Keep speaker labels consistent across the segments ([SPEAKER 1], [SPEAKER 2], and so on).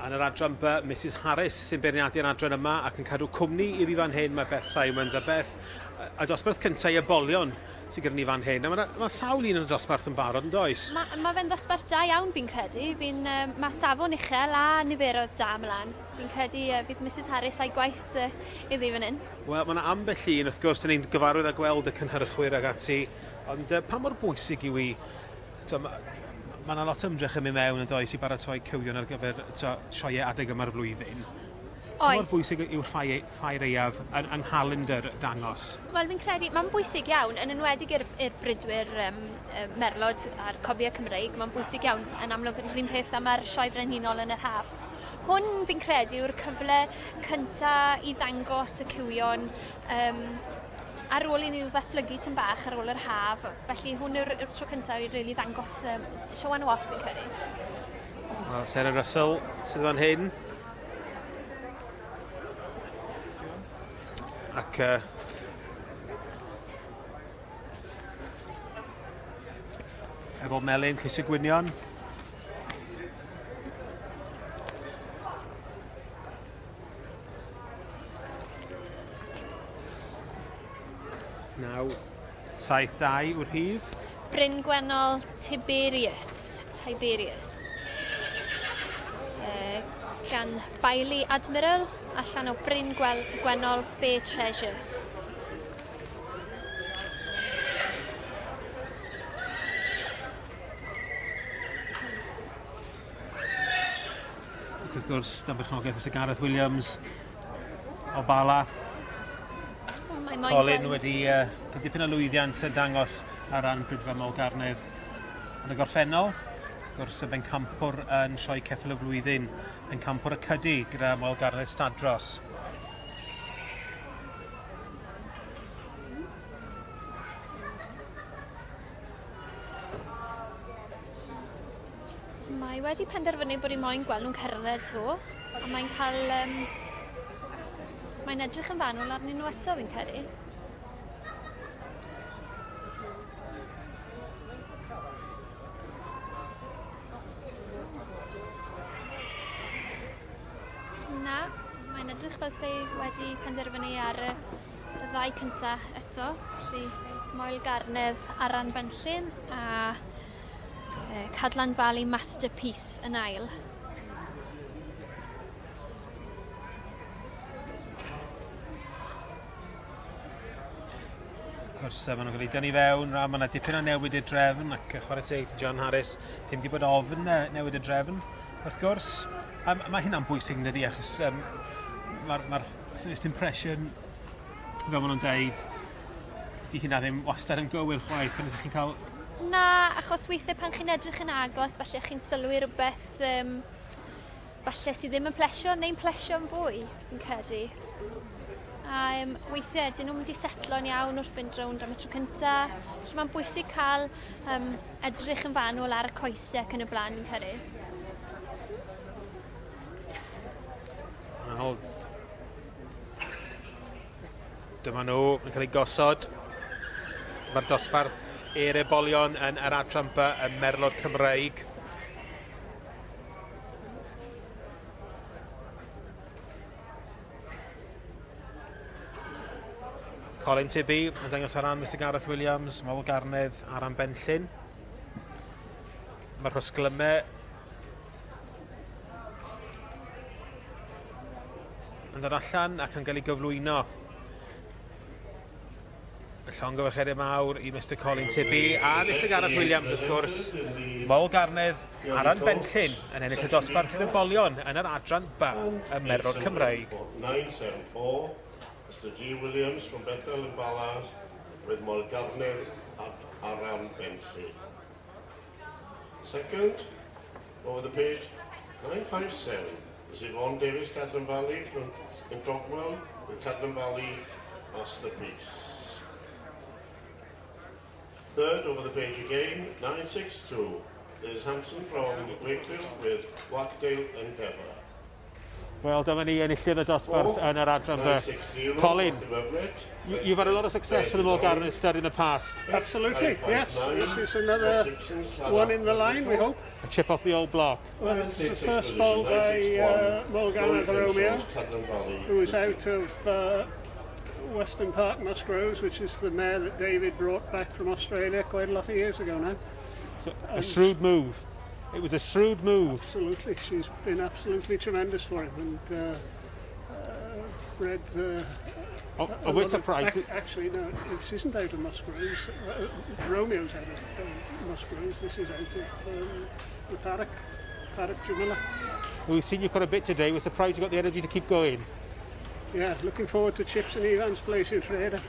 [SPEAKER 1] Yn yr adran B, Misus Harris sy'n beirniadu'r adran yma ac yn cadw cwmni iddi fan hyn mae Beth Simons a Beth, y dosbarth cyntaf i ebolion sydd gyda ni fan hyn. A mae, ma sawl un yn y dosbarth yn barod, yn does?
[SPEAKER 2] Mae, ma fe'n ddosbarth da iawn fi'n credu. Fi'n, um, mae safon uchel a niferoedd da ymlaen. Fi'n credu uh, bydd Misus Harris a'i gwaith uh, iddi fan hyn.
[SPEAKER 1] Wel, mae yna ambell un, wrth gwrs, yn ein gyfarwydd â gweld y cynhyrchwyr ag ati, ond uh, pa mor bwysig yw i Mae yna lot o ymdrech yn mynd mewn yn does i baratoi cywion ar gyfer sioeau adeg yma'r flwyddyn. Pa mor bwysig yw'r ffair aeaf yng nghalendr dangos?
[SPEAKER 2] Wel, fi'n credu, mae'n bwysig iawn, yn enwedig i'r bridwyr um, merlod a'r cobiau Cymreig, mae'n bwysig iawn, yn amlwg yr un peth am yr Sioe Frenhinol yn yr haf. Hwn, fi'n credu, yw'r cyfle cynta i ddangos y cywion um, ar ôl i nhw ddatblygu tyn bach ar ôl yr haf, felly hwn yw'r yw'r tro cyntaf i rili ddangos um, show nhw off fi'n credu.
[SPEAKER 1] Wel, Sarah Russell sydd fan hyn. Ac uh, efo melyn, Cysig Gwynion. 9, 7, 2 yw'r rhif.
[SPEAKER 2] Bryn Gwennol Tiberius. Tiberius. Uh, gan Bailey Admiral allan o Bryn Gwel Gwennol Fair Treasure.
[SPEAKER 1] Ac wrth gwrs, dan berchnogaeth Mister Gareth Williams o Bala.
[SPEAKER 2] Oh, mae moyn
[SPEAKER 1] Colin wedi uh, cael dipyn o lwyddiant yn dangos ar ran Brydfa Mol Garnedd yn y gorffennol. Wrth gwrs, y bencampwr yn Sioe Ceffyl y Flwyddyn, pencampwr y Cydi gyda Moel Garnedd Stadros.
[SPEAKER 2] Mae wedi penderfynu bod hi moyn gweld nhw'n cerdded 'to, a mae'n cael yym mae'n edrych yn fanwl arnyn nhw eto fi'n credu. Na, mae'n edrych fel se wedi penderfynu ar y, y ddau cynta eto. Felly Moel Garnedd, Aran Benllyn a Cadlan Valley Masterpiece yn ail.
[SPEAKER 1] Wrth gwrs, maen nhw'n cael eu dynnu fewn, a mae yna dipyn o newid i'r drefn, ac chwarae teg i John Harris, ddim wedi bod ofn newid y drefn, wrth gwrs. Um, mae hynna'n bwysig yn dydi, achos um, mae'r ma first impression, fel maen nhw'n deud, 'di hynna ddim wastad yn gywir chwaith pan ydych chi'n cael...
[SPEAKER 2] Na, achos weithiau pan chi'n edrych yn agos, falle chi'n sylwi rhywbeth um, falle sydd ddim yn plesio neu'n plesio yn fwy, fi'n credu. A um, weithiau dyn nhw'n mynd i setlo'n iawn wrth fynd rownd am y tro cynta. Felly mae'n bwysig cael um, edrych yn fanwl ar y coesau ac yn y blaen, fi'n credu.
[SPEAKER 1] Mae Dyma nhw yn cael eu gosod. Mae'r dosbarth i'r ebolion yn yr adran B ym Merlod Cymreig. Colin Tibby yn dangos ar ran Mr Gareth Williams, Mol Garnedd ar ran Benllyn. Mae'r rhosglymau yn dod allan ac yn cael ei gyflwyno. Y llongyfarchiadau mawr i Mister Colin Tibby a Mister Gareth Williams wrth gwrs. Mol Garnedd, Aran Benllyn yn ennill y dosbarth i'r ybolion yn yr adran B ym Merlod Cymreig.
[SPEAKER 3] 974, Mr G Williams from Bethel and Ballard with Mol Garnedd at Aran Benllyn. Second, over the page, 957 is Yvonne Davies, Cadlan Valley from in Dogwell with Cadlan Valley Masterpiece. Third, over the page again, 962 is Hampson from Wakefield with Wackdale Endeavour.
[SPEAKER 1] Wel, dyma ni enillydd y dosbarth yn yr adran B. Colin, you've had a lot of success for the Moel Garnedd stud in the past.
[SPEAKER 4] Absolutely, yes. This is another one in the line, we hope.
[SPEAKER 1] A chip off the old block.
[SPEAKER 4] Well, it's the first foal by Moel Garnedd Romeo, who is out of Western Park Muskrose, which is the mare that David brought back from Australia quite a lot of years ago now.
[SPEAKER 1] So, a shrewd move. It was a shrewd move.
[SPEAKER 4] Absolutely, she's been absolutely tremendous for him, and bred.
[SPEAKER 1] Oh, oh, we're surprised.
[SPEAKER 4] Actually, no, this isn't out of Muskrose. Romeo's out of Muskrose. This is out of the Paddock Jamila.
[SPEAKER 1] We've seen you quite a bit today. We're surprised you got the energy to keep going.
[SPEAKER 4] Yeah, looking forward to chips and Ivan's place in Freda.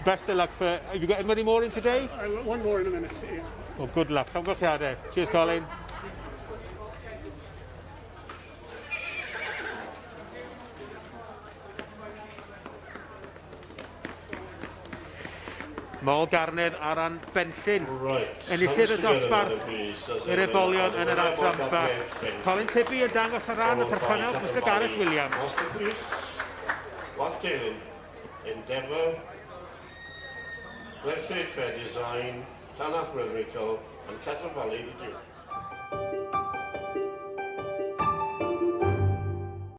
[SPEAKER 1] Best of luck for... Have you got many more in today?
[SPEAKER 4] One more in a minute, yeah.
[SPEAKER 1] Well, good luck. Llongyfarchiadau. Cheers, Colin. Moel Garnedd ar ran Benllyn.
[SPEAKER 3] Right.
[SPEAKER 1] Enillydd y dosbarth i'r ebolion yn yr adran B. Colin Tibby yn dangos ar ran y perchennog, Mr Gareth Williams.
[SPEAKER 3] Masterpiece, Wagtail Endeavour, Glencaid Fair Design, Llanarth Rhythmical and Cadlan Valley the Duke.